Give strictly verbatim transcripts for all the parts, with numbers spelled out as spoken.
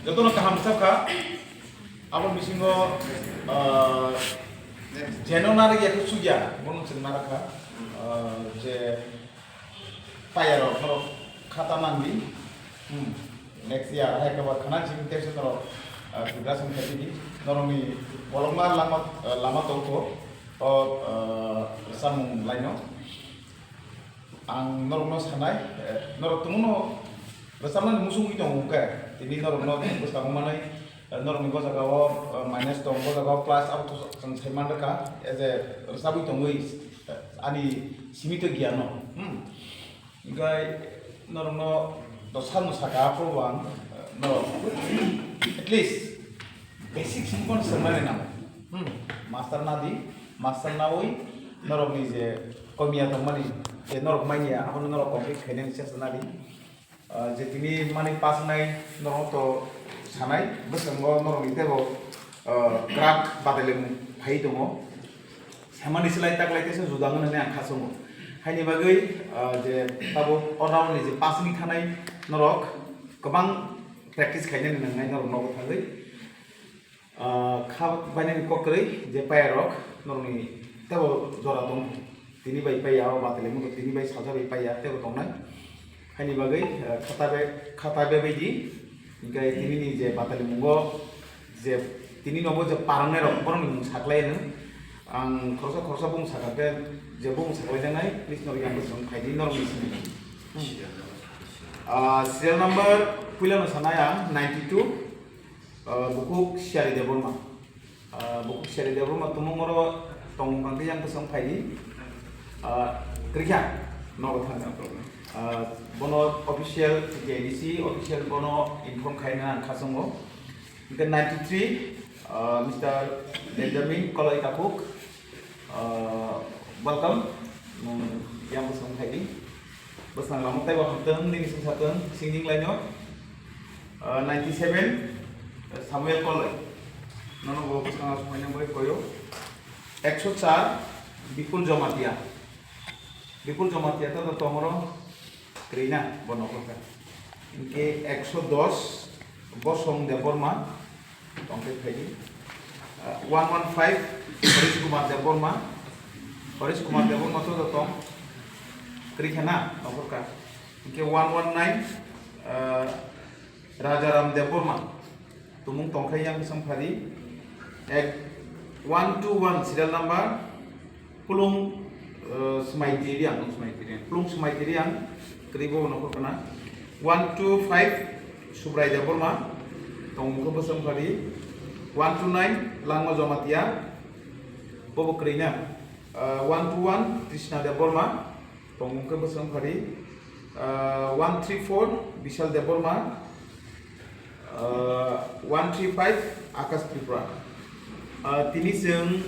Jotono kaham sakha, abo bisingo, ah, jeno narwk ya khe sugya, bono chwng narwkha, ah, je payarok norok khata nangdi, hmm, next year hai khe ba khana chini tei se norok, ah, preparation khaitidi, norokni bolongma lama, ah, lama tongkho, o, ah, samung laino. Ang norokno sanai, eh, norok tongno rwchapnani muchungwi tongo hwnkhe, tini norokno bwskango manwi, eh, norokni bo jagao, eh, minus tong, bo jagao plus, abo to chwng sai man rwkha, as a rwchapwi tongwi, eh, ani simi to giyano, hmm. Hwnkhe norokno dosa no saka, aphuru ang, eh, norok at least basic simi phano swrwngnani nango, hmm. Master nadi, master nawi norokni je komiya tongmani, je norok manya, abono norok complete khainani chesta nadi. Ah, je tini mani pass wngnai norok to sanai, bwskango norokni teibo, ah, kwrak badalimung phai tongo. Samani slai taklai teisa juda wngmani ang khasongo. Haini bagwi, ah, je tabuk o round ni je pass wngwi thanai norok kwbang practice khainani nangnai norok nogo thangwi. Ah, kha bainani kok kwrwi je payarok norokni teibo jora tong. Tini bai paiya, o batali mudo tini bai salsa bai paiya, teibo tongnai. Haini bagwi, ah, khata be, khata be bai di. Hinkhe tini ni je batali mungo je tini nobo je parangnairok borokni mung saklai no. Ang khoroksa khoroksa bung sakha khe je bung saklai janai, please norok yang bwswng phai di norokni simi. Ah, serial number puila no sanai ang ninety two. Ah, bukhuk Siyari Debbarma. Ah, bukhuk Siyari Debbarma tumung oro tongmung kangkhe yang bwswng phai di. Ah, kwrwikha, nogo thang. Ah, bono official T T I D C official bono inform khaina ang khasungo. Hingkhe ninety three, ah, Mister Benjamin Koloi Takhuk. Ah, welcome. Nwng yang bwswng phai di. Bwswng lama teibo hamtwng, nini singsa tong, singning laino. Ah, ninety seven, Samuel Koloi. Nono bo bwswng aswk phaina bai koyo. Ekso char, Bipul Jomatia. Bipul Jomatia to, to tongoro. Kwrwi na bo nokhorkha. Hinkhe ekso dos Bosong Debbarma tongkhe phaidi. Ah, one one five Harish Kumar Debbarma. Harish Kumar Debbarma to tong kwrwi kha na nokhorkha. Hinkhe one one nine, ah, Rajaram Debbarma. Tumung tongkha yang bwswng phadi. Ek, one two one serial number, Pulung, eh, Smaiti Riang, Pulung Smaiti Riang. Pulung Smaiti Riang, kwrwi bo nokhor kana. One two five, Subrai Debbarma, tongmung khe bwswng phadi. One two nine, Langma Jomatia, bobo kwrwi na. Eh, one two one, Krishna Debbarma, tongmung khe bwswng phadi. Ah, one three four, Bishal Debbarma. Ah, one three five, Akash Tripura. Ah, tini chwng,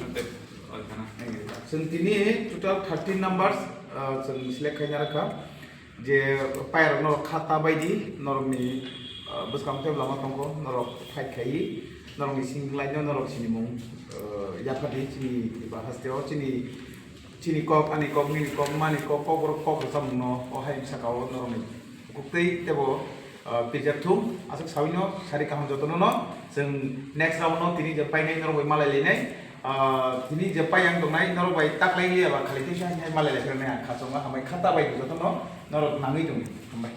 chwng tini total thirteen numbers, ah, chwng select khaina rwkha. Je payarokno khata baidi norokni, ah, bwskang tei lama tongkho, norok fight khaiwi, norokni singlaino norok sinimung, ah, yaphadi chini Tripura hasteo chini Chini kok, ani kok, nini kok, mani kok, kok borok kok rwchapmungno o hai sakao norokni buktwi teibo, ah, pirjak thung. Aswk sawino sari kaham jotono no. Chwng next round no tini je painai norok bai malai lainai. Ah, tini je paiyang tongnai norok bai taklai liya ba khali teisa hai malai lai phirnai ang khachangma hambai khata bai jotono norok nangwi tongdi. Hambai.